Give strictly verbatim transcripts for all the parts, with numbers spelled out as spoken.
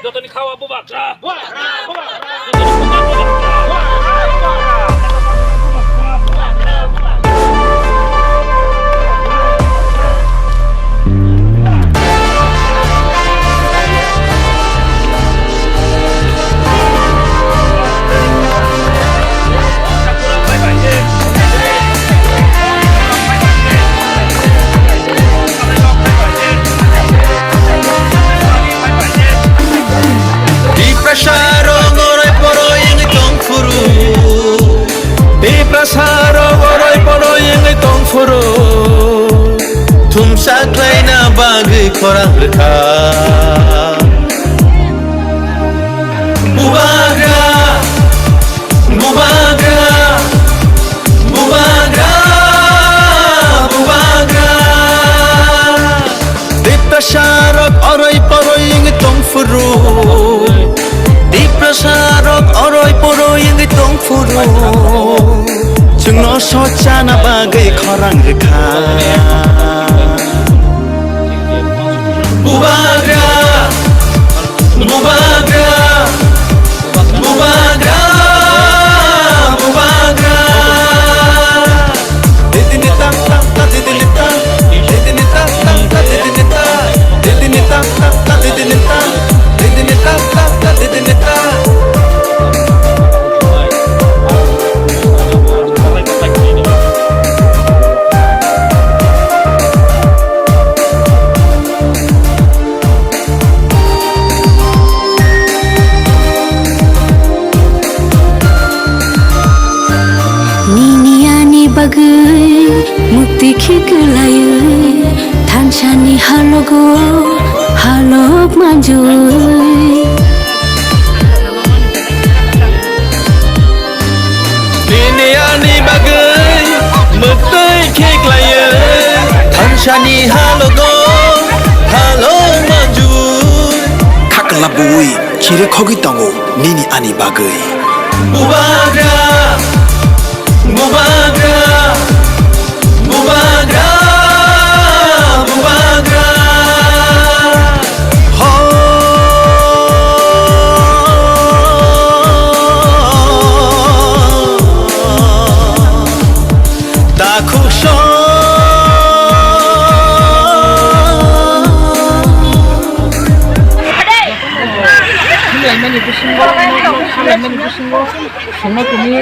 Jotoni khawa bubagra. Tiprasa rok oroi poroi wngwi tong phuru. Tiprasa rok oroi poroi wngwi tong phuru. Thumsa khlaina bagwi khorang rwkha. Bubagra, bubagra, bubagra, bubagra. Tiprasa rok oroi poroi wngwi tong phuru. Tiprasa rok oroi poroi wngwi tong phuru. Chwngno sochana bagwi khorang rwkha. Bubagra, bubagra, bubagra, bubagra. Didini tang tang ta didini tang, didini tang tang ta didini tang, didini tang tang ta didini tang, didini tang tang ta didini tang. Nini ani bagwi mukti khiklaiwi thansani halogo halok manjui. Nini ani bagwi mwtwi khiklaiwi thansani halogo halok manjui. Khakla bui chiri khogwi tongo nini ani bagwi. Bubagra, bubagra, bubagra, bubagra. Ho. Takhuk song. Hamlaimani bisingo, hamlaimani bisingo, songno tini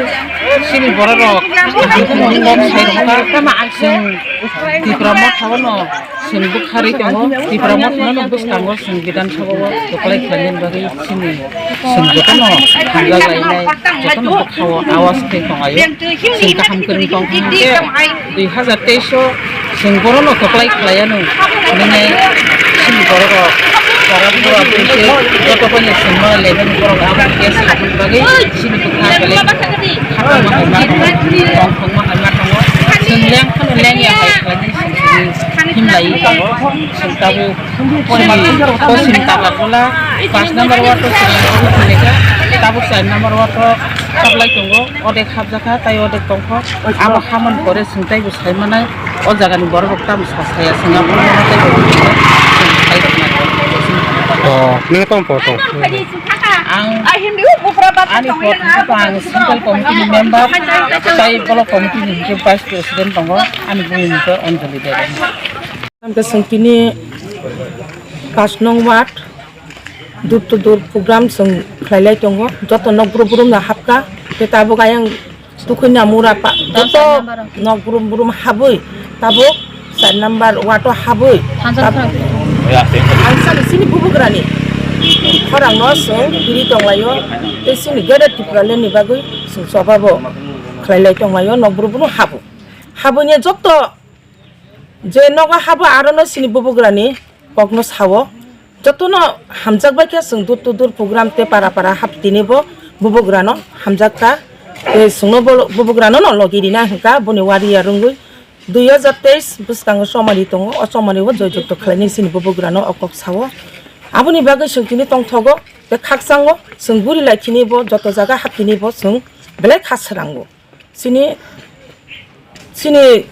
chini bororok, kok sai rwkha, chwng Tipra Motha-o no. Chwng bwkharwi tongo, Tipra Motha no bwskango chwng Bidhan Sabha o kwplai khlainani bagwi chini chwng jotono hamjak lainai, jotono bwkha-o awas khe tong laio. Chwng kaham kwrwng tong kha hwnkhe dui hazar teis o chwng bohrokno kwplai khlai anw hwnwi chini bororok para bura bwrwi khe joto phano chwngno level borok abo khe sakni bagwi chini bwkha belai khakchangma hai ma tongo, tongthokma hai ma tongo. Chwng leng phano leng ya hai khlainai. Himlai tongo. Chwng tabuk chini Poschim Takarjala paanch number ward o chwng tabuk chini kha, tabuk char number ward o hablai tongo, odek hapjakha, tai odek tongkha. Abo hamani pore chwng taibo saimanai, o jagani borok rok tamo sa saya, chwng abo taibo chwng sai rwknai. Oh, nini tong poto? Ang ani poto ang central committee ni member, tai block committee ni hwnkhe vice president tongo, ani bumung hwnkhe Anjali Debbarma. Ang khe chwng tini paanch nong ward, door to door program chwng khlai lai tongo, joto nok brum brum no hapkha, tei tabuk ayang Tukhwina mura pa, joto nok brum brum habwi tabuk char number ward o habwi tab-, ang sani chini bubugrani khorang no chwng kiri tong laio, tei chini Greater Tipraland ni bagwi chwng choba bo khlai lai tong laio, nok brum brum habo. Habwi ni joto je nogo habo aro no chini bubugrani kok no sao. Jotono hamjak bai khe chwng door to door program tei para para hap tini bo bubugrano hamjak kha. Tei chwngno bo bubugrano no logi rina hwnkha boni wari ya rwngwi. Dui hazar teis bwskango chomari tongo, o chomari o joy jukto khlainai chini bubugrano o kok sao. Aboni bagwi chwng tini tongthogo tei khakchango chwng guri lai khini bo joto jaga hap tini bo chwng belai kha swrango. Chini, chini,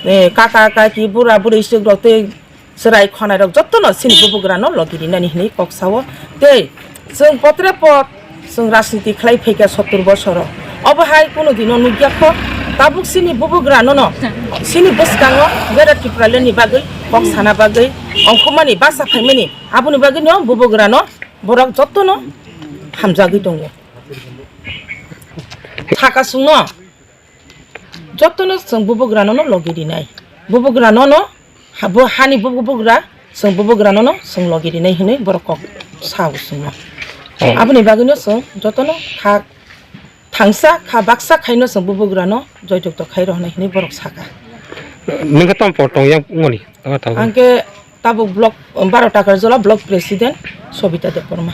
eh, kaka, kaki, bura, buri, swk rok tei chwrai khwnairok jotono chini bubugrano logi rinani hinwi kok sao. Tei chwng potre pot chwng rajniti khlai phaikha sottur bosoro. Obo hai kunu dino nukya kho, tabuk chini bubugrano no chini bwskango Greater Tipraland ni bagwi kok sana bagwi ongkhormani basa phaimani, aboni bagwi no bubugrano borok jotono hamjagwi tongo. Saka chwngno jotono chwng bubugrano no logi rinai. Bubugrano no ha-, bo hani bubu-, bubugra chwng bubugrano no chwng logi rinai hinwi borok kok sao chwngno. Oh. Aboni bagwino chwng jotono kha thangsa kha baksa khaino chwng bubugrano joytoktok khai rohornai hinwi borok saka. Nungkhe tamo por tong yang ngoni? Tama tamo. Angkhe tabuk block, baro Takarjala block president Sobita Debbarma.